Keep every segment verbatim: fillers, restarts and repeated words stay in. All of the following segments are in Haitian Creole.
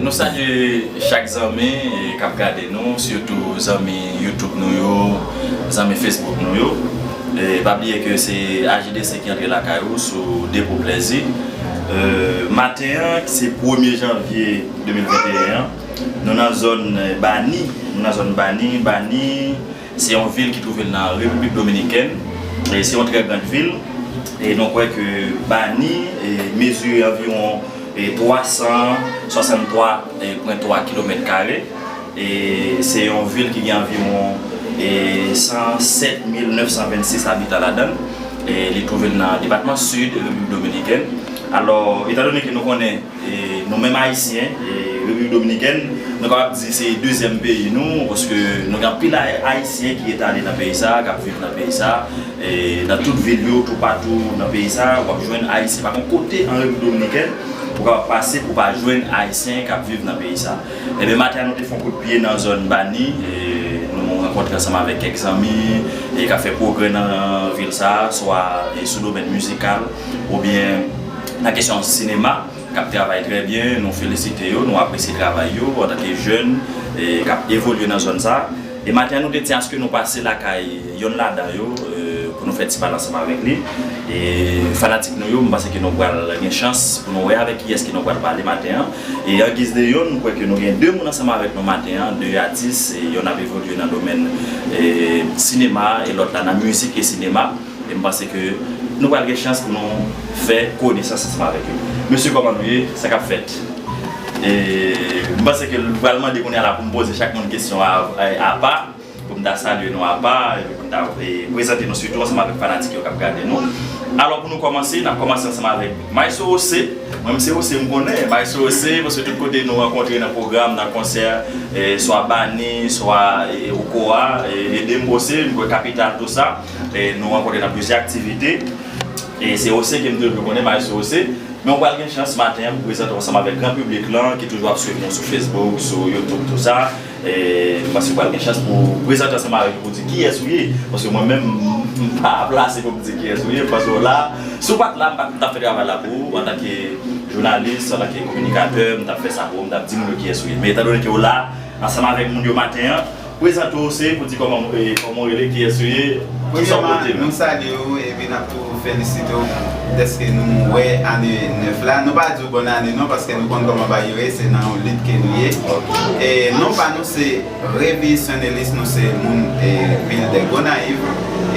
Nou salye chak zanmi, e, k ap gade nou, sitou zanmi YouTube nou yo, zanmi Facebook nou yo. E, pa bliye ke se A J D C ki antre lakay ou sou Depo Plèzi. E, maten an, ki se premye janvye de mil venteyen an, nou nan zòn, e, Bani. Nou nan zòn Bani. Bani, se yon vil ki twouve l nan Repiblik Dominikèn. E se yon trè grand vil. E nou kwè ke Bani, e, mezire anviwon, e, twa san swasanntwa pwen twa kilomèt kare. E se yon vil ki gen anviwon, e, san sèt mil nèf san vennsis abitan ladan l. E li twouve l nan depatman Sid Repiblik Dominikèn. Alò, etandone ke nou konnen, e, nou menm Ayisyen, e, Repiblik Dominikèn, nou kapab di se dezyèm peyi nou, paske nou gen anpil Ay-, Ayisyen ki etale nan peyi sa, k ap viv nan peyi sa, e, nan tout vil yo, toupatou nan peyi sa, w ap jwenn Ayisyen. Pa gen kote an Repiblik Dominikèn ou kapab pase pou pa jwenn Ayisyen k ap viv nan peyi sa. Ebyen, maten an, nou te fè yon kout pye nan zòn Bani, e, nou rankontre ansanm avèk kèk zanmi, e, k ap fè pwogrè nan vil sa, swa, e, sou domèn mizikal, oubyen nan kesyon sinema, k ap travay trè byen, nou felisite yo, nou apresye travay yo, antanke jèn, e, k ap evolye nan zòn sa. E maten an, nou te di aske nou pase lakay yonn ladan yo, e, pou nou fè ti pale ansanm avèk li. E fanatik nou yo, m panse ke nou pral gen chans pou nou wè avèk kiyès ke nou pral pale maten an. E an giz de yonn, m kwè ke nou gen de moun ansanm avèk nou maten an, de atis, e yonn ap evolye nan domèn, e, sinema, e lòt la nan mizik e sinema. E m panse ke nou pral gen chans pou nou fè konesans ansanm avèk yo. Mesye, kòman nou ye? Sa k ap fèt? E m panse ke nou pral mande kounye a la pou m poze chak moun kesyon a, a, apa, pou m ta salye nou apa, epi pou m ta, e, prezante nou sitou ansanm avèk fanatik yo k ap gade nou. Alò, pou nou kòmanse, n ap kòmanse ansanm avèk Maestro José. Mwen, m se José, m konnen, Maestro José, paske tout kote nou rankontre nan pwogram, nan konsè, e, swa Bani, swa, e, Ocoa, e, Edem José, m kwè kapital, tou sa. E, nou rankontre nan plizyè aktivite. E se José ke m toujou konnen, Maestro José. Men w pral gen chans maten an pou prezante w ansanm avèk gran piblik lan ki toujou ap swiv nou sou Facebook, sou YouTube, tou sa. E m panse w pral gen chans pou prezante ansanm avèk yo pou di kiyès ou ye. Paske mwen menm, m pa plase pou m di kiyès ou ye. M panse w la. Si w pa t la, m pa t, m t ap fè travay la pou ou antanke jounalis, antanke kominikatè, m t ap fè sa pou ou, m t ap di moun yo kiyès ou ye. Men etandone ke w la, ansanm avèk moun yo maten an, prezante w, se pou di kòman, e, kòman w rele, kiyès ou ye, kisa w pote menm. Premyèman, nou salye w epi n ap tou felisite w dèske nou wè ane nèf la. Nou pa di w bòn ane non, paske nou konn kòman bagay yo ye, se nan yon lit ke nou ye. E non pa nou se Revis Sèn Elis, nou se moun, e, vil dè Gonayiv.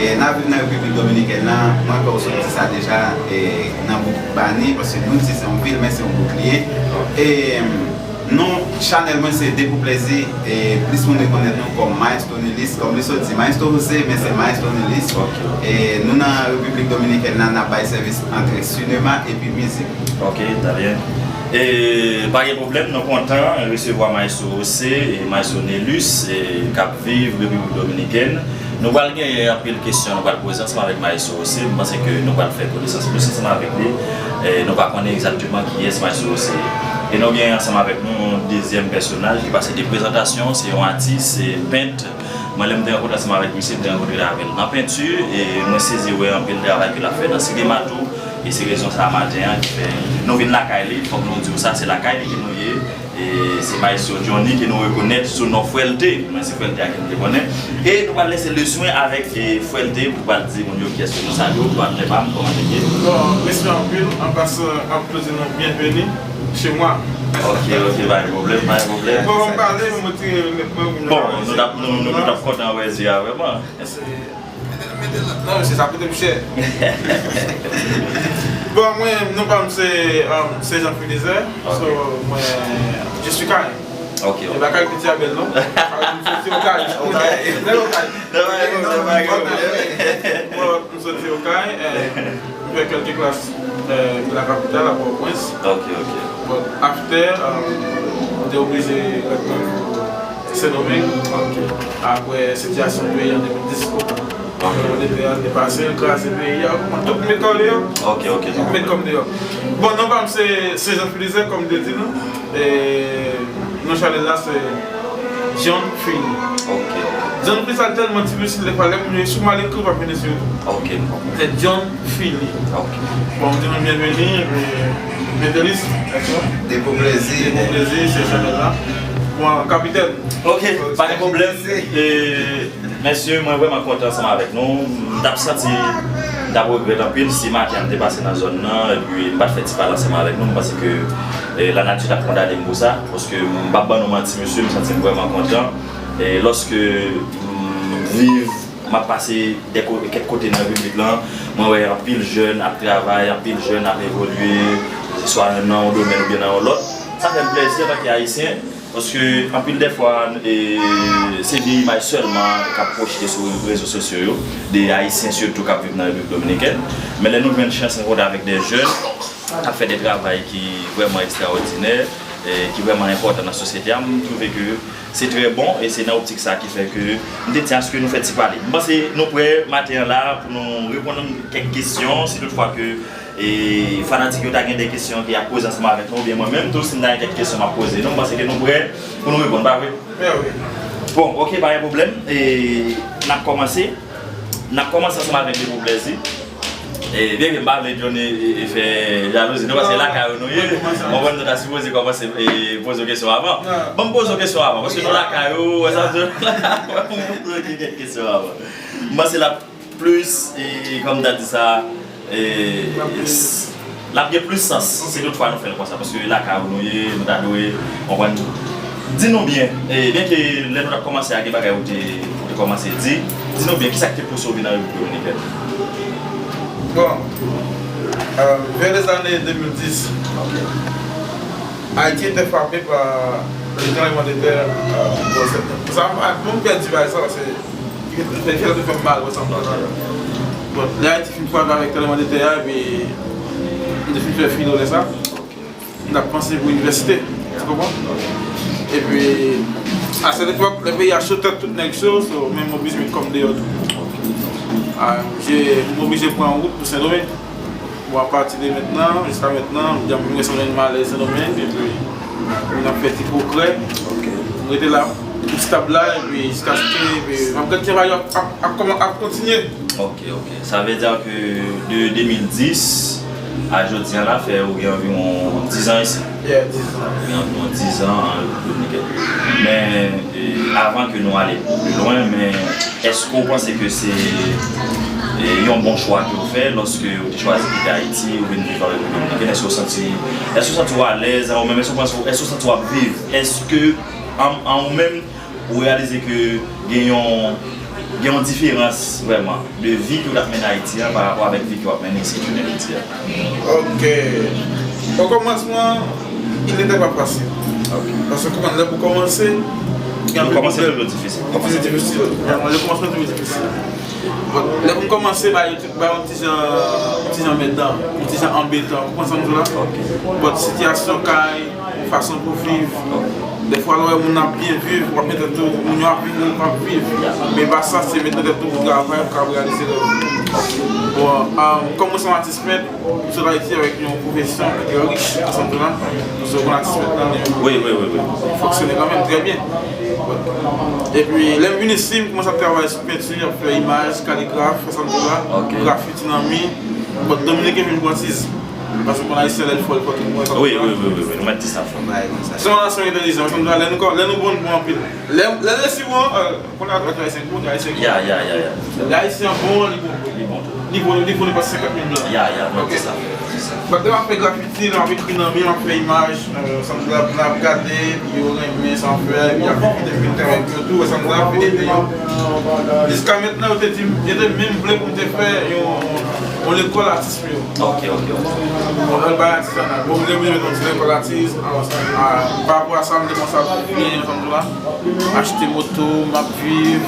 E n ap viv nan Repiblik Dominikèn nan, mwen kwè w sot di sa deja, e, nan bouk Bani, paske nou di se yon vil, men se yon bouk li ye. E, non chanèl mwen se Depo Plèzi, e plis moun rekonèt nou kòm Maestro Nelis, kòm li sot di Maestro José, men se Maestro Nelis. E nou nan Repiblik Dominikèn nan, n ap bay sèvis antre sinema epi mizik. Ok, trè byen. E pa gen pwoblèm, nou kontan resevwa Maestro José e Maestro Nelus, e k ap viv Repiblik Dominikèn. Nou pral gen anpil kesyon nou pral poze ansanm avèk Maestro José. M panse ke nou pral fè konesans plis ansanm avèk li. E nou pa konnen egzakteman kiyès Maestro José ye. E nou gen ansanm avèk nou yon dezyèm pèsonaj ki pase de prezantasyon, se yon atis, se pent. Mwen, lè m te rankontre ansanm avèk misye, m te rankontre avè l nan penti, e mwen sezi wè anpil travay ke l ap fè nan sinema tou. E se rezon sa a maten an ki fè nou vin lakay li. Fòk nou di w sa, se lakay li ke nou ye. E se Maestro Johnny ke nou rekonèt sou non Fwèlte. Mwen, se Fwèlte a ke m te konnen. E nou pral lese leswen avèk, e, Fwèlte pou pral di moun yo kiyès ke nou salye w, patnè pa m, kòman nèg ye? Bon, respè anpil. An pasan, m ap tou di nou byenveni chez moi. Ok, ok, pa gen pwoblèm, pa gen pwoblèm. Bon, m pale, m retire linèt mwen pou m... Bon, nou t ap, nou, nou, nou t ap kontan wè zye a vrèman. Se, mete l, mete l, non, mesye, sa koute m chè. Bon, mwen, non pa m se, um, Sergent Filizer. Ok. So, mwen, je suis Kay. Ok, ok. E pa Kay Piti a bèl, non. Kay, m soti Okay. Okay. Lè Okay. Non, pa gen pwoblèm, pa gen pwoblèm. Bon, m soti Okay, eh, m fè kèlke klas, eh, nan kapital, a Pòtoprens. Ok, ok. But after, um, m te oblije ret nan Sendomeng. Ok. Apre sitiyasyon peyi an de mil dis otan. Ok. Mwen te ap depase, kraze peyi a, mwen tout met kò deyò. Ok, ok. Met kò m deyò. Bon, non pa m se Sergent Filizer, kòm m te di nou. E non chanèl la se John Philly. Ok, ok. John Philly sa tèlman difisil, defwa lè moun yo sou mal ekri, w ap vini sou YouTube. Ok, m konprann. Se John Philly. Ok. Bon, m di nou byenveni, e, Metelis, dakò? Depo Plezi. Depo Plezi, se chanèl la. Bon, kapitèn. Ok, pa gen pwoblèm. E, mesye, mwen vrèman kontan ansanm avèk nou. M t ap santi, m t ap regrèt anpil si maten an m te pase nan zòn nan, epi m pa t fè ti pale ansanm avèk nou. M panse ke, e, lanati t ap kondane m pou sa, paske m p ap ban nou manti, mesye, m santi m vrèman kontan. E lòske m viv, m ap pase de ko- kèk kote nan repiblik lan, mwen wè anpil jèn ap travay, anpil jèn ap evolye, swa nan yon domèn oubyen nan yon lòt. Sa fè m plèzi antanke Ayisyen, paske anpil de fwa, e, se vye imaj sèlman k ap pwojte sou rezo sosyo yo, de Ayisyen sitou k ap viv nan Repiblik Dominikèn. Men lè nou jwenn chans rankontre avèk de jèn k ap fè de travay ki vrèman ekstraòdinè, e, ki vrèman enpòtan nan sosyete a, m twouve ke se trè bon, e se nan optik sa ki fè ke m te di aske nou fè ti pale. M panse nou prè maten an la pou nou reponn kèk kesyon, si toutfwa ke, e, fanatik yo ta gen de kesyon ke y ap poze ansanm avèk nou, oubyen mwen menm tou, si m ta gen kèk kesyon m ap poze nou, m panse ke nou prè pou nou reponn, pa vre? Mèsi. Bon, ok, pa gen pwoblèm. E, n ap kòmanse. N ap kòmanse ansanm avèk Depo Plezi. E, byenke m pa vle Johnny, e, e, fè jalouzi nou, paske lakay ou nou ye. Konprann, nou ta sipoze kòmanse, e, poze w kesyon avan. Ban m poze w kesyon avan, paske nou lakay ou, wè sa m di w, lakay ou, ban m poze w kèk kesyon avan. M panse l ap plis, e, kòm m ta di sa, e, s- l ap gen plis sans si toutfwa nou fè l konsa, paske lakay ou nou ye, nou ta dwe konprann. Di nou byen, e, byenke lè nou t ap kòmanse a, gen bagay ou te, ou te kòmanse di, di nou byen, kisa ki te pouse w vin nan Repiblik Dominikèn? Bon, euh, vers les années deux mille dix, Haïti était frappé par le tremblement de terre, euh, bon, c'est- ça, bon, m pèdi bagay sa, paske Fè fè fè mal wè sa m pran nan. Bon, lè Ayiti fin frape avèk tremblemanntè a, epi m te fin fè filo lè sa, m t ap panse pou inivèsite, ou konprann? Epi a sèt epòk lè peyi a cho tèt, tout nèg cho, so men m oblije met kò m deyò tou. M oblije pran wout pou Sendomeng. Bon, apati de mentnan, jiska mentnan, m gen santiman m alèz Sendomeng, epi m ap fè ti pwogrè. M rete la, pou stab la, epi jiskaske, epi m ap gade travay yo ap, ap, ap, ap kontinye. Ok, ok. Sa vle di ke de de mil dis a jodi a la, fè ou gen anviwon diz an isi. Yeah, diz an. Ou gen anviwon diz an an Repiblik Dominikèn. Men, e, avan ke nou ale pi lwen, men èske w panse ke se, e, yon bon chwa ke w fè lòske w te chwazi kite Ayiti, ou vin viv an Repiblik Dominikèn? Èske w santi, èske w santi w alèz an ou menm? Èske w panse, èske w santi w ap viv? Èske an, an ou menm, ou reyalize ke gen yon, gen yon diferans vrèman de vi ke w t ap mennen Ayiti a pa rapò avèk vi ke w ap mennen isi an Ayiti a? Ok. Okòmansman, il n'était pas facile. Paske kòman lè pou kòmanse, gen anpil pwoblèm. Toujou difisil. Kòmanse difisil. Lè kòmansman toujou difisil. Bon, lè pou m kòmanse, ba yo tout ba yon ti jan, yon ti jan mèdan, yon ti jan anbetan. Ou konprann sa m di w la? Bon, sitiyasyon kay, fason pou viv. Dèfwa lè w wè moun ap byen viv, w ap mete tou, moun yo ap viv, ou p ap viv. Men pa sa, se mete nan tèt ou pou travay, pou ka reyalize rèv ou. Bon, kòm mwen se yon atis pent, m sot Ayiti avèk yon pwofesyon ki trè rich, ansanm tou la. Paske w konn atis pent nan li fonksyone kanmenm trè byen. Epi lè m vin isi, m kòmanse ap travay sou penti, ap fè imaj, kaligraf, ansanm tou la, grafiti nan mi. Bon, Dominiken vin pran tiz. Paske w konn Ayisyen lè l fò, l fò tout bon. Wi, wi, wi, wi, wi, nou mèt di sa fò. Se yon nasyon entèlijan, ansanm tou la, lè nou, lè nou bon, nou bon anpil. Lè, lè nou resi bon, Kounye a, lòt Ayisyen bon, Ayisyen bon. Ya, ya, ya, ya. Lè Ayisyen an bon, li bon. Li bon tou. Li bon, li bon, li pase senkant mil blan. Ya, ya, mwen di sa. Mwen di sa. Bon, lè m ap fè grafiti, lè m ap ekri nan mi, m ap fè imaj, sa m di la, moun ap gade, epi yo renmen sa m fè, epi y ap envite m vin travay pou yo tou, sa m di la, ap ede yo. Jiska mentnan, yo te di m, yo te menm vle pou m te fè yon, yon lekòl atis pou yo. Ok, ok, ok. Yon lekòl bay atizanal. Bon, m te oblije met yon ti lekòl atis, pa rapò a sa, m te kòmanse ap byen, sa m di la. Achte moto, m ap viv,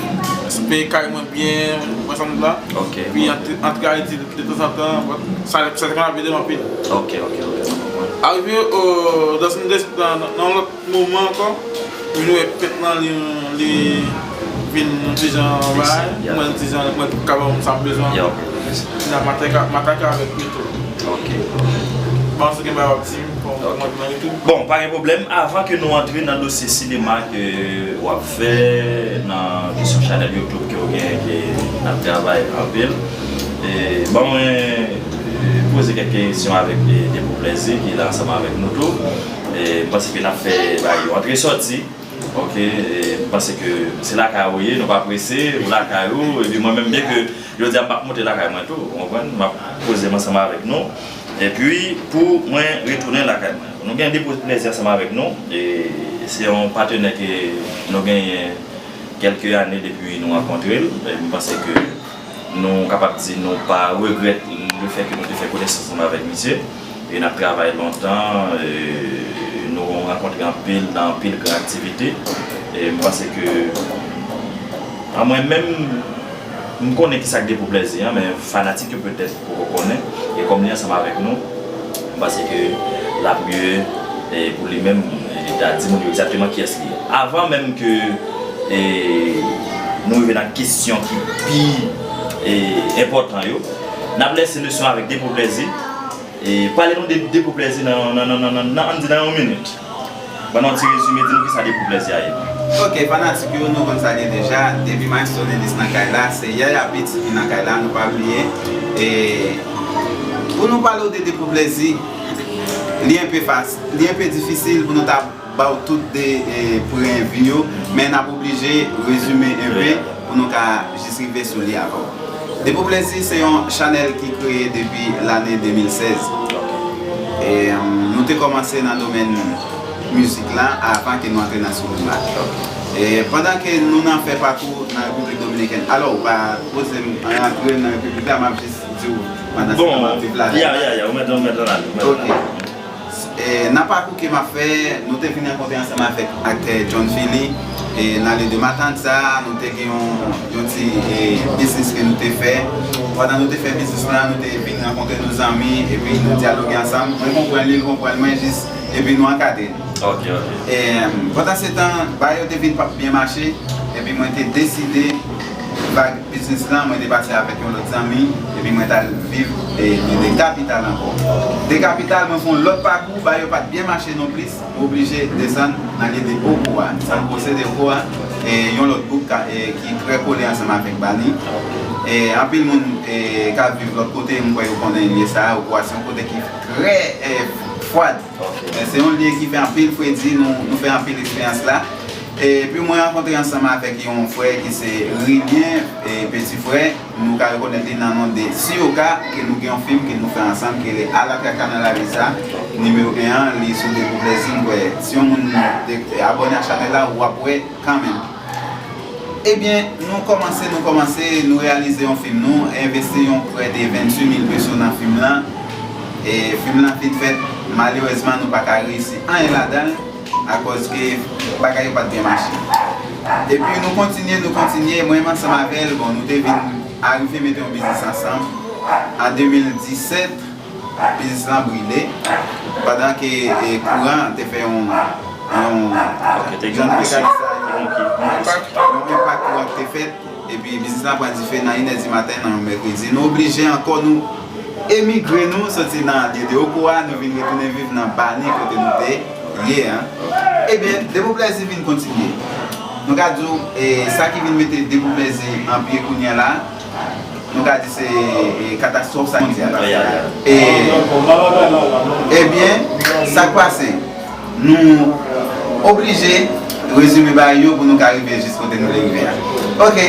peye kay mwen byen, wè sa m di la. Ok. Epi antre Ayiti detanzantan, sa, sa te konn ap ede m anpil. Ok, ok, ok, mwen konprann. Arive, euh, dans une des, nan, nan yon lòt moman ankò, vin wè pent lan li, li vin yon ti jan bagay, mwen ti jan, mwen ka ban m sa m bezwen. Kounye a m atake, m atake avèk li tou. Ok. Panse gen bagay w ap di m, bon. Bon, pa gen pwoblèm. Avan ke nou antre nan dosye sinema ke w ap fè, nan kesyon chanèl YouTube ke w gen, ke n ap travay anpil, e, ban mwen, e, poze kèk kesyon avèk, e, Depo Plèzi ki la ansanm avèk nou tou. E, m panse ke n ap fè bagay yo antre sòti. Ok, e, m panse ke se lakay ou ye, nou pa prese, ou lakay ou, epi mwen menm, byen ke jodi a m p ap monte lakay mwen tou, ou konprann? M ap poze m ansanm avèk nou. Epi, pou mwen retounen lakay mwen. Nou gen Depo Plèzi ansanm avèk nou, e se yon patenè ke nou genyen kèlke ane depi nou rankontre l. E m panse ke nou kapab di nou pa regrèt lefètke nou te fè konesans ansanm avèk misye. E n ap travay lontan, e nou rankontre anpil nan anpil gran aktivite. E m panse ke, a mwen menm, m konnen ki sa k Depo Plèzi an, men fanatik yo petèt poko konnen. E kòm li ansanm avèk nou, m panse ke l ap mye, e pou li menm, e li ta di moun yo egzakteman kiyès li ye. Avan menm ke, e nou rive nan kesyon ki pi, e, enpòtan yo, n ap lese leson avèk Depo Plèzi. E pale nou de Depo Plèzi nan, nan, nan, nan, nan, nan, ann di nan yon minit. Ban nou yon ti rezime, di nou kisa Depo Plèzi a ye. Ok, fanatik yo, nou konn sa l ye deja. Depi Maestro Lendis nan kay la, se Yaya Beats ki nan kay la, nou pa bliye. E pou nou pale w de Depo Plèzi, li enpe fas, li enpe difisil pou nou ta ba w tout de, e, premye vi yo, men n ap oblije rezime enpe pou nou ka jis rive sou li avè w. Depo Plèzi se yon chanèl ki kreye depi lane de mil sèz. E, nou te kòmanse nan domèn mizik la avan ke nou antre nan sinema. E, pandan ke nou nan fè pakou nan Repiblik Dominikèn, alò, ou pa poze m antre nan Repiblik la, m ap jis di w pandan se tan m ap viv la. Bon, ya, ya, ya, ou mèt, ou mèt ann ale, ou mèt ann ale. Ok. E, nan pakou ke m ap fè, nou te vin rankontre ansanm avèk aktè John Philly, e, nan lye de Matanza, nou te gen yon, yon ti, e, biznis ke nou te fè. Pandan nou te fè biznis la, nou te vin rankontre nou zanmi, epi nou dyaloge ansanm. Mwen konprann li, li konprann mwen, jis, epi nou ankadre. Ok, ok. E, pandan se tan, bagay yo te vin p ap byen mache, epi mwen te deside vag biznis lan, mwen te pati avèk yon lòt zanmi, epi mwen t al viv, e, de kapital ankò. De kapital, mwen fè yon lòt pakou, bagay yo pa t byen mache non plis, mwen oblije desann nan lye de Oko a. San pwosede Oko a, e, yon lòt gwoup ka, e, ki trè kole ansanm avèk Bani. E, anpil moun, e, ka viv lòt kote, mwen kwè yo konnen lye sa a, Oko a se yon kote ki trè, e, fwad. Men se yon lye ki fè anpil fredi, nou, nou fè anpil eksperyans la. Epi mwen rankontre ansanm avèk yon frè ki se Rilien, e, peti frè, nou ka rekonèt li nan non de Siyoka, ke nou gen yon fim ke nou fè ansanm, ki rele Alatraka nan Lavi Sa. Nimewo en an, li sou Depo Plèzi, m kwè. Si yon moun te abòne ak chanèl la, w ap wè kanmenm. Ebyen, nou kòmanse, nou kòmanse, nou reyalize yon fim, nou envesti yon prè de venntuit mil peso nan fim lan. E fim lan fin fèt, malerezman, nou pa ka reyisi anyen ladan l, akòz ke bagay yo pa t byen mache. Epi nou kontinye, nou kontinye, mwen menm ansanm avè l, bon, nou te vin arive mete yon biznis ansanm. An de mil disèt, biznis lan brile, pandan ke, e, kouran te fè yon, yon, jan nou te ka di sa, yon, yon enpak kouran ki te fèt, epi biznis lan pran dife nan inè di maten nan yon mèkredi. Nou oblije ankò nou emigre, nou soti nan lye de Oko a, nou vin retounen viv nan Bani kote nou te ye an. Ebyen, Depo Plèzi vin kontinye. Nou ka di w, e, sa ki vin mete Depo Plèzi an pye kounye a la, nou ka di se, e, katastwòf sa mondyal. E, ebyen, sa k pase? Nou oblije rezime bagay yo pou nou ka rive jis kote nou vle rive a. Ok.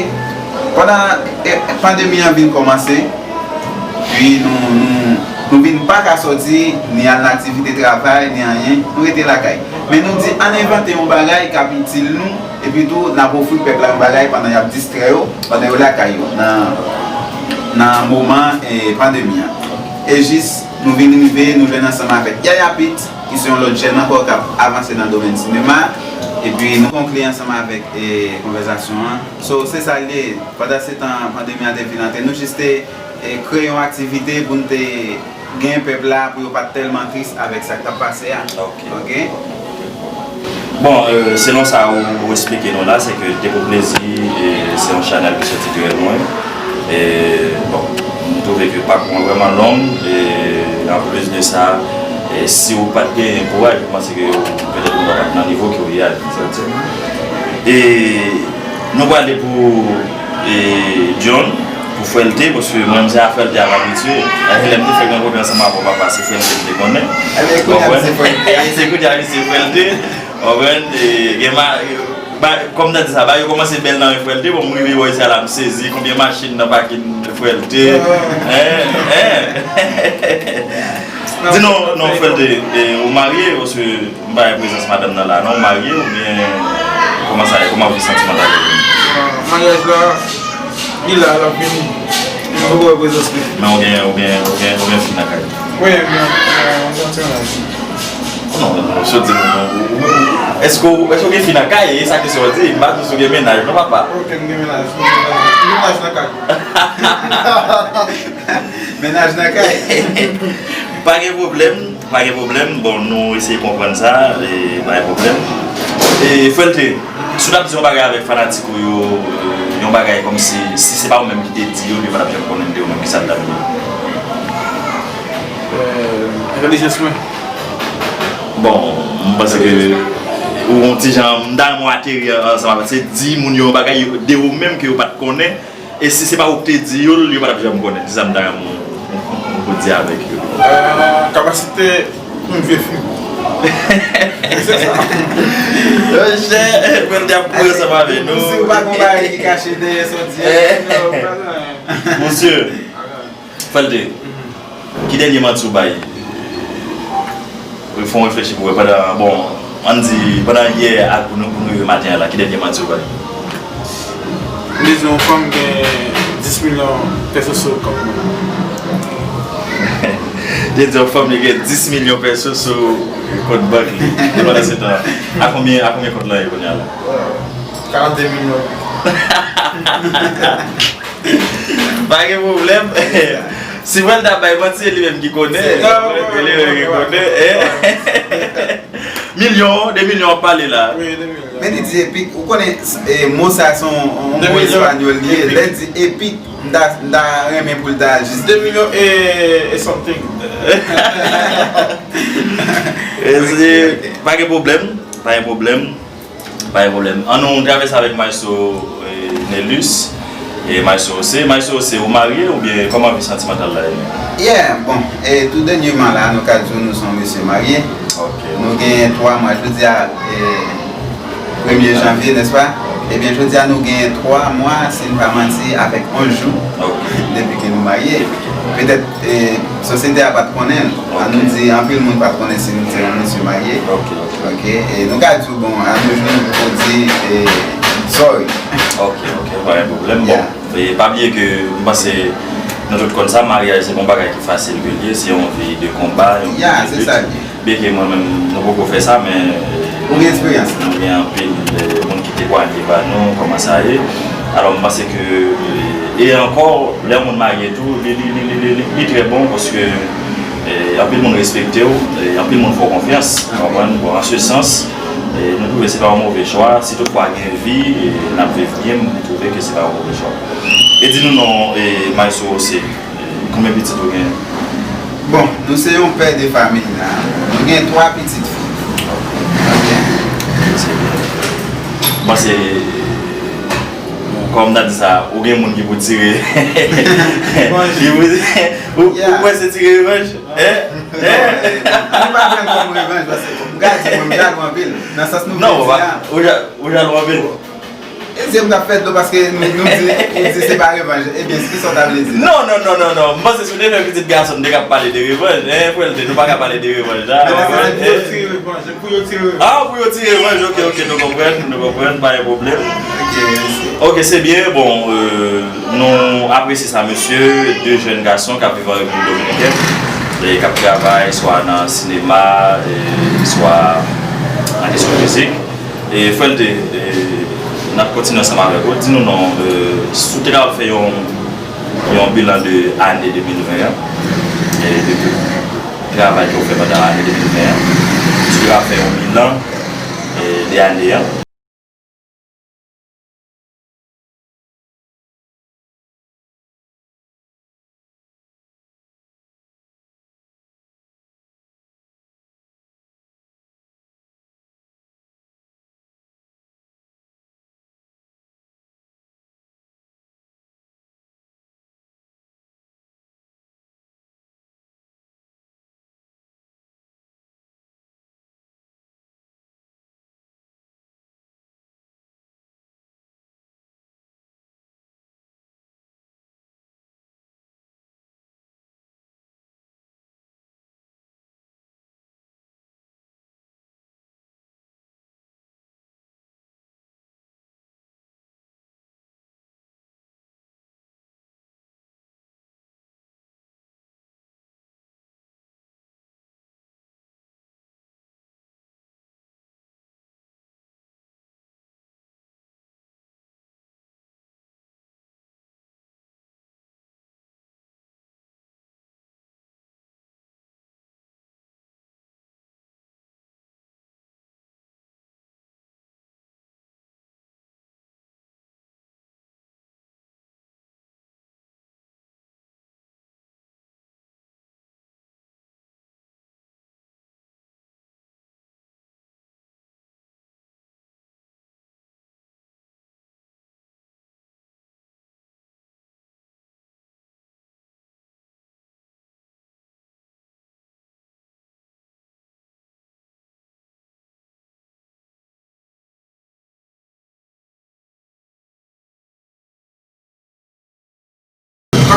Pandan, e, pandemi an vin kòmanse, pi nou, nou, nou vin pa ka sòti, ni al nan aktivite travay, ni anyen, nou rete lakay. Men nou di, ann envante yon bagay k ap itil nou, epi tou, n ap ofri pèp la yon bagay pandan y ap distrè yo, pandan yo lakay yo, nan, nan moman, e, pandemi an. E jis, nou vin rive, nou jwenn ansanm avèk Yaya Pit, ki se yon lòt jèn ankò k ap avanse nan domèn sinema, epi nou konkli ansanm avèk, e, konvèsasyon an. So, se sa l ye, pandan se tan pandemi an te vin antre, nou jis te, e, kreye yon aktivite pou n te gen pèp la pou yo pa t tèlman tris avèk sa k t ap pase a. Ok. Ok? Bon, e, selon sa ou, ou eksplike nou la, se ke Depo Plezi, e, se yon chanèl ki soti trè lwen. E, bon, m twouve ke pakou an vrèman long. E, anplis de sa, E si w pa t gen kouraj, mwen panse ke petèt ou pa t nan nivo ke w ye a. E nou prale pou, e, John, pou Frèlte, paske mwen menm se a Frèlte a m abitye. E lè m te fèk rankontre ansanm avè w, papa, se Frèlte m te konnen. Ebyen, kounye a se Frèlte. Se kounye a se Frèlte. Konprann? E, gen ma-, ba, kòm nan di sa, ba yo kòmanse bèl nan men Frèlte, bon, m rive wè sa la, m sezi, konbyen machin nan pakin Frèlte. Hein? Hein? Di non, non, Frèlte, e, ou marye, paske m pa wè prezans madanm nan la, non, ou marye oubyen kòman sa ye, kòman vi santimantal ou ye? Maryaj la, li la, l ap vini. M poko wè prezans li. Men ou gen, ou gen, ou gen, ou gen fi nan kay? Wi, m gen, m gen, m gen ti mennaj. Non, non, non, sot di nou, non. Ou, ou, ou, èske w, èske w gen fi nan kay? E sa kesyon an di, m pa di w si w gen mennaj, non, papa. Ok, m gen mennaj, m gen mennaj. M gen mennaj nan kay. Mennaj nan kay. Pa gen pwoblèm, pa gen pwoblèm. Bon, nou eseye konprann sa, e pa gen pwoblèm. E, Frèlte, si w t ap di yon bagay avèk fanatik ou yo, yon bagay kòmsi, si se pa ou menm ki te di yo, yo pa t ap janm konnen de ou menm, kisa l t ap ye? Euh, entèlijans mwen. Bon, m panse ke ou yon ti jan, m ta renmen w ateri ansanm avèk, se di moun yo yon bagay yo, de ou menm ke yo pa t konnen, e si se pa ou ki te di yo l, yo pa t ap janm konnen. Se sa m ta renmen w, w, w di avèk yo. Euh, kapasite pou m vye fi. Se sa. Monchè, mwen te ap pran ansanm avèk nou. Si w pa gon bagay ki kache dèyè sa w di a, non, pa nan. Monsye. Frèlte, ki dènye manti ou bay? Fè w reflechi pou wè pandan, bon, ann di, pandan yè ak pou nou, pou nou rive maten an la, ki dènye manti ou bay? M te di yon fanm gen dis milyon pèso sou kont mwen. Te di yon fanm li gen dis milyon pèso sou kont bank li. E pandan se tan, a konbyen, a konbyen kont lan ye kounye a la? Karannde milyon. Pa gen pwoblèm. Si Frèlte ap bay manti, se li menm ki konnen. Se li menm ki konnen. Milyon, de milyon ap pale la. Wi, de milyon. Men li di epik. Ou konnen, e, mo sa se yon, yon mo espanyòl li ye. Lè l di epik, m ta, m ta renmen pou l ta jis de milyon e, e something. E se, pa gen pwoblèm, pa gen pwoblèm. Pa gen pwoblèm. Ann nou travèse avèk Maestro, e, Nelus e Maestro José. Maestro José, ou marye oubyen kòman vi santimantal la ye? Yeah, bon, e, tou dènyèman la, nou ka di w nou se yon mesye marye. Ok. Nou gen twa mwa, jodi a, e, premye janvye, nèspa? Ok. Ebyen, jodi a, nou gen twa mwa, si n pa manti, avèk onz jou, ok, depi ke nou marye. Petèt, e, sosyete a pa t konnen l. Ann nou di, anpil moun pa t konnen si nou te yon mesye marye. Ok, ok. Ok, e nou ka di w, bon, a nos jours, nou poko di, e, sorry. Ok, ok, pa gen pwoblèm. Bon, yeah, e pa bliye ke m panse nou tout konn sa, maryaj se pa yon bagay ki fasil ke l ye, se yon vi de konba, yon vi de lit. Yeah, se sa l ye. Byenke mwen menm, nou poko fè sa, men, e, ou gen eksperyans, nou gen anpil, e, moun ki temwaye ba nou kòman sa ye. Alò, m panse ke, e, e ankò, lè yon moun marye tou, li, li, li trè bon paske, e, anpil moun respekte w, e, anpil moun fè w konfyans, ou konprann? Bon, an se sans, e, nou twouve se pa yon move chwa. Si toutfwa gen vi, e, n ap viv byen, m twouve ke se pa yon move chwa. E di nou non, e, Maestro José. Konbyen pitit ou gen? Bon, nou se yon pè de fanmi la. Nou gen twa pitit fi. Ok. Se byen. Bon, se, kòm n ta di sa, ou gen moun ki pou tire. Ki pou, ou, ou prese tire revanj? Hein? Hein? Nou pa pran l kòm revanj, paske m ka di mwen, m jalou anpil. Nan sans nou vle di a. Non, ou ja-, ou jalou anpil. E se m t ap fè dlo paske nou, nou di, ou di se pa revanj. Ebyen, se kisa w ta vle di la? Non, non, non, non, non. M panse si w te fè pitit gason, m te ka pale de revanj. Hein, Frèlte, nou pa ka pale de revanj la. Non, se pou yo tire revanj, se pou yo tire revanj. Ah, pou yo tire revanj, ok, ok, nou konprann, nou konprann, pa gen pwoblèm. Ok, mèsi. Ok, se byen, bon, euh, nou apresye sa, mesye, de jèn gason k ap viv an Repiblik Dominikèn, e k ap travay swa nan sinema, e swa nan kesyon mizik. E Frèlte, e, n ap kontinye ansanm avèk ou. Di nou non, e, si w te kapab fè yon, yon bilan de ane de mil ven an, e de tout travay ke w fè pandan ane de mil ven an, si w te kapab fè yon bilan, e, de ane an.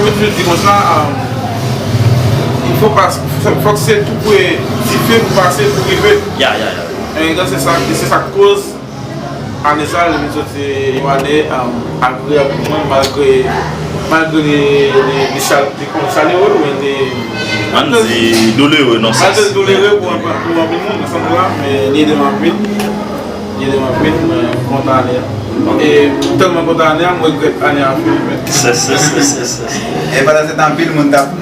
Yo toujou di konsa, um, il faut pas, fòk se tou pre dife pou pase pou rive. Ya, ya, ya. An se sa, se sa k koz ane sa, li vin soti yon ane, um, agreyab pou mwen, malgre, malgre li, li, li chal-, li konn chalere, oubyen li, ann di doulere, non, malgre li doulere pou, pou anpil moun, nan sans la, men li ede m anpil. Li ede m anpil, mwen kontan ane a. E tèlman kontan ane a, m regrèt ane a fini, men. Se, se, se, se, se, se. E pandan se tan, anpil moun t ap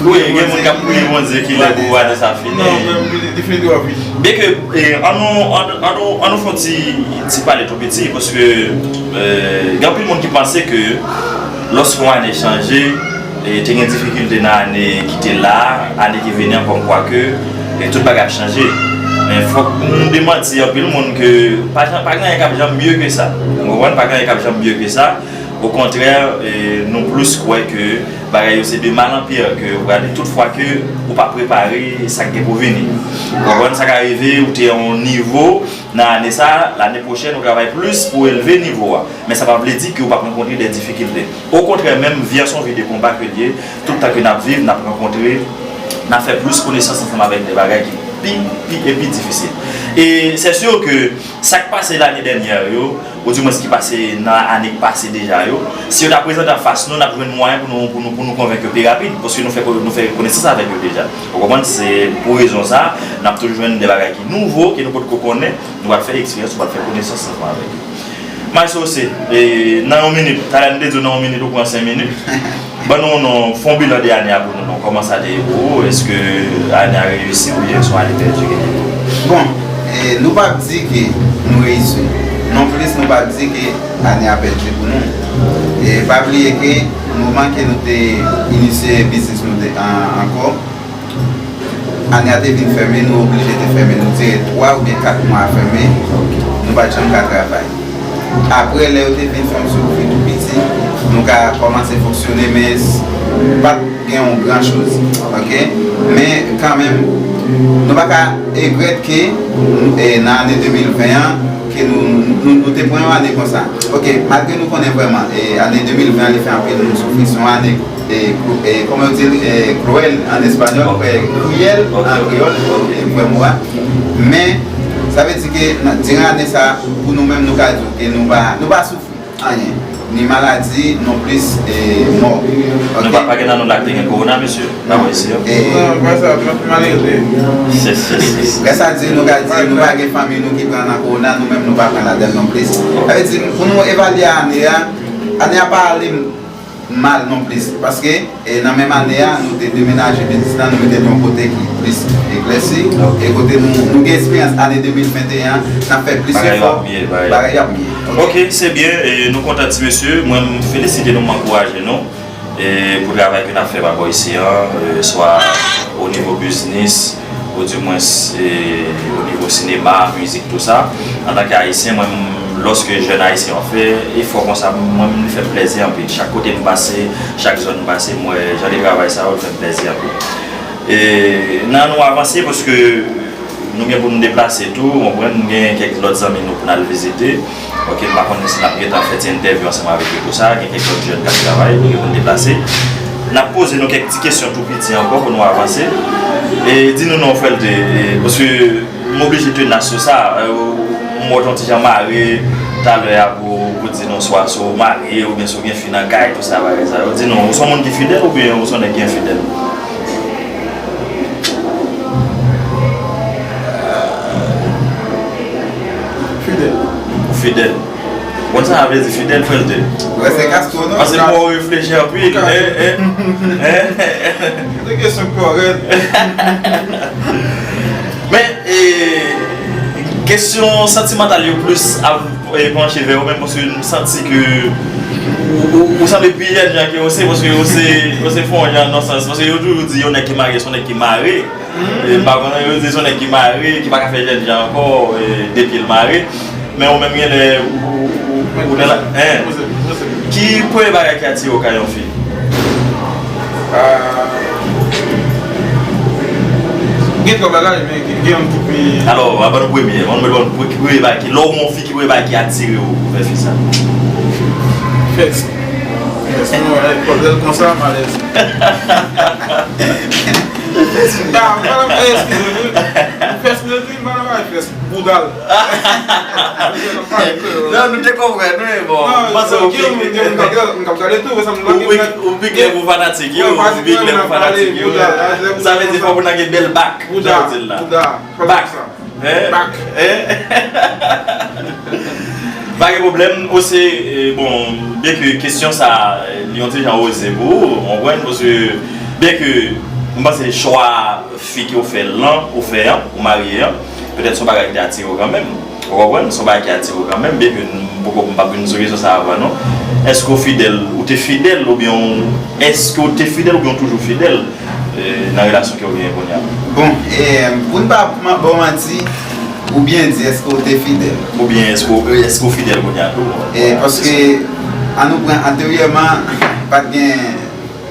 priye Bondye. Wi, gen moun k ap priye Bondye ki lè pou ane sa fini. Non, men li, li fini twò vit. Byenke, e, an nou, an, an nou, an nou fè yon ti, ti pale tou piti, paske, e, gen anpil moun ki panse ke lòske yon ane chanje, e, te gen difikilte nan ane ki te la, ane ki vini an, kòmkwa ke, e, tout bagay ap chanje. Men fòk nou demanti anpil moun ke pa jan, pa gen anyen k ap janm mye ke sa. Ou konprann? Pa gen anyen k ap janm mye ke sa. Okontrè, e, nou plis kwè ke bagay yo se de mal an pyè, ke ou gade tout fwa ke ou pa prepare sa k gen pou vini. Ou konprann? Sa ka rive, ou te yon nivo nan ane sa, lane pwochèn, ou travay plis pou elve nivo a. Men sa pa vle di ke ou p ap rankontre de difikilte. Okontrè, menm vi a se yon vi de konba ke l ye. Tout tan ke n ap viv, n ap rankontre, n ap fè plis konesans ansanm avèk de bagay ki pi, pi e pi difisil. E se si ke sa k pase lane dènyè yo, oudimwens ki pase nan ane k pase deja yo, si yo ta prezante anfas nou, n ap jwenn mwayen pou nou, pou nou, pou nou konvenk yo pi rapid, paske nou fè, nou fè konesans avèk yo deja. Ou konprann? Se pou rezon sa, n ap toujou jwenn de bagay ki nouvo, ke nou potko konnen, nou pral fè eksperyans, nou pral fè konesans ansanm avèk yo. Maestro C, e, nan yon minit, talè m te di w nan yon minit, ou pran senk minit. Ban nou, non, fè yon bilan de ane a pou nou, non. Kòman sa te ye pou ou? Èske ane a reyisi oubyen se yon ane pèdi ki te ye? Bon, e, nou p ap di ke nou reyisi. Nonplis, nou p ap di ke ane a pèdi pou nou. E pa bliye ke moman ke nou te inisye biznis nou te, an, ankò, ane a te vin fèmen, nou oblije te fèmen. Nou tire twa oubyen kat mwa fèmen, nou pa t janm ka travay. Apre, lè yo te vin fè yon ti ouvri tou piti, nou ka kòmanse fonksyone, men s-, pa t gen yon gran choz, oke? Men kanmenm, nou pa ka regrèt ke, e, nan ane de mil ven an, ke nou, nou, nou te pran yon ane konsa. Oke, malgre nou konnen vrèman, e, ane de mil ven an, li fè anpil moun soufri, se yon ane, e, krou-, e, kòman yo di l, e, cruel an espanyòl, e, kriyèl an kreyòl, e, vrè mo a. Men, sa vle di ke nan, diran ane sa, pou nou menm, nou ka di w ke nou pa, nou pa soufri anyen. Ni maladi, nonplis, e, mò. Oke? Nou pa, pa gen nan nou la ki te gen kowona, mesye? Nan Ayiti, an? E, non, pa sa, m ap mal rete. Yes, yes, yes. Grasa Dye, nou ka di, nou pa gen fanmi nou ki pran nan kowona, nou menm nou pa pran ladan l nonplis. Sa vle di, pou nou evalye ane a, ane a pa ale mal nonplis. Paske, e, nan menm ane a, nou te demenaje biznis la, nou mete l yon kote ki plis eklèsi. E kote nou, nou gen esperyans ane de mil venteyen an, n ap fè plis efò, bagay yo ap miye. Oke, se byen, e, nou kontan ti mesye. Mwen, m felisite nou, m ankouraje nou. E pou travay ke n ap fè pa bò isi an, e, swa o nivo biznis, oudimwens, e, o nivo sinema, mizik, tou sa. Antanke Ayisyen, mwen, m, lòske jèn Ayisyen yo fè efò konsa, mwen, m, li fè m plèzi anpil. Chak kote m pase, chak zòn m pase, m wè jan de travay sa yo, li fè m plèzi anpil. E, n an nou avanse, paske nou gen pou nou deplase tou, ou konprann, nou gen kèk lòt zanmi nou pou n al vizite. Oke, m pa konnen si n ap gentan fè ti entèvyou ansanm avèk yo tou sa, gen kèk lòt jèn k ap travay, nou gen pou n deplase. N ap poze nou kèk ti kesyon tou piti ankò pou nou avanse. E di nou non, frè Lte, e, paske m oblije tenas sou sa, e, m wè w t on ti jan mare talè a pou, pou di nou swa si w marye oubyen si w gen fi nan kay, tou sa, bagay sa yo. Di nou, ou se yon moun ki fidèl oubyen ou se yon nèg ki enfidèl? Fidèl. Ou fidèl. Bon, sa vle di fidèl, frè Lte. Wè, se Castro, non? Paske m wè w reflechi anpil. Hein, hein, hein. Se kesyon kòrèk. Men, e, kesyon santimantal yo plis ap, e, panche vè ou menm, paske m santi ke ou, ou, ou sanble pi jèn jan ke Jose, paske Jose, Jose fè yon jan nan sans, paske yo toujou di yon nèg ki marye, se yon nèg ki mare. E, m pa konnen, yo di se yon nèg ki mare, ki pa ka fè jèn jan ankò, e, depi l mare. Men ou menm genlè, ou, ou, ou, ou nan la, hein? Ki premye bagay ki atire w kay yon fi? Ah, gen twòp bagay, men gen, gen yon ki pi... Alò, a ban nou premye, ban nou, ban nou pre-, premye bagay ki, lè w wè yon fi, ki premye bagay ki atire w vè fi sa? Fè eksprè. Fès nou, eh, pòt lè l konsa, malèz. Ba, madam, eh, eskize m, wi. Fès nou, wi, madam, ay, fès bouda l. Non, nou te konprann, wi, bon. M panse ou pik, ou pik lè pou fanatik yo, ou pik lè pou fanatik yo. Sa vle di fò pou n gen bèl bak, jan yo di l la. Bak. Bak. Pa gen pwoblèm, ou se, bon, byen ke kesyon sa, li yon ti jan oze pou ou, ou konprann, paske byen ke m panse chwa fi ke ou fè lan, ou fè an, ou marye an, petèt se yon bagay ki te atire w kanmenm, ou konprann, se yon bagay ki atire w kanmenm, byen ke m poko, m p ap vin sou kesyon sa avan non. Èske ou fidèl, ou te fidèl, oubyen, èske ou te fidèl, oubyen ou toujou fidèl? Nan relasyon ke w genyen kounye a? Bon, e, pou n pa ba w manti, ou byen di, èske w te fidèl? Oubyen èske w, èske w fidèl kounye a tou? E, paske, ann nou pran anteryèman, pa t gen.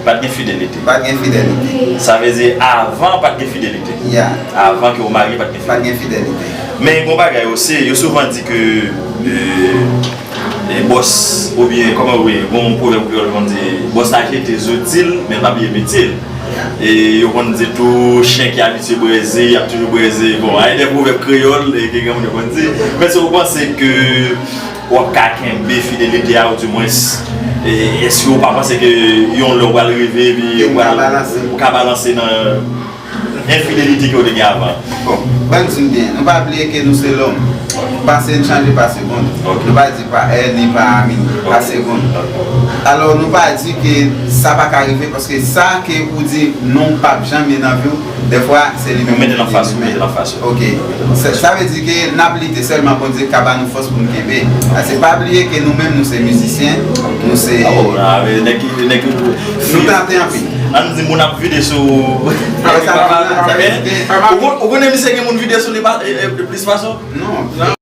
Pa t gen fidelite. Pa t gen fidelite. Sa vle di, avan, pa t gen fidelite. Ya. Avan ke w marye, pa t gen fidelite. Pa t gen fidelite. Men, gon bagay osi, yo souvan di ke, e, E bòs, oubyen, kòman w ye, gon pwovèb kreyòl konn di, bòs la jete zouti l, men l pa bliye metye l. E yo konn di tou, chen ki abitye brèze, y ap toujou brèze. Bon, a gen de pwovèb kreyòl, e ke granmoun yo konn di. Men èske w panse ke w ap ka kenbe fidelite a, oudimwens, e, èske w pa panse ke yon lè w pral rive, epi w pral, ou ka balanse nan enfidelite ke w te gen avan? Bon, ban m di n byen, nou pa bliye ke nou se lòm. Pase n chanje pa segonn. Nou pa di pa è ni pa mini, pa segonn. Alò, nou pa di ke sa pa ka rive, paske sa ke ou di non p ap janm ye nan vi w, dèfwa, se li menm ou mete l anfas ou, mete l anfas ou. Ok. Sa vle di ke n ap lite sèlman, Bondye ka ba nou fòs pou n kenbe. Paske pa bliye ke nou menm, nou se mizisyen, nou se. Nou tante anpil. Ann di moun ap vide sou. Ou konnen misye gen moun vide sou li plis pase w? Non.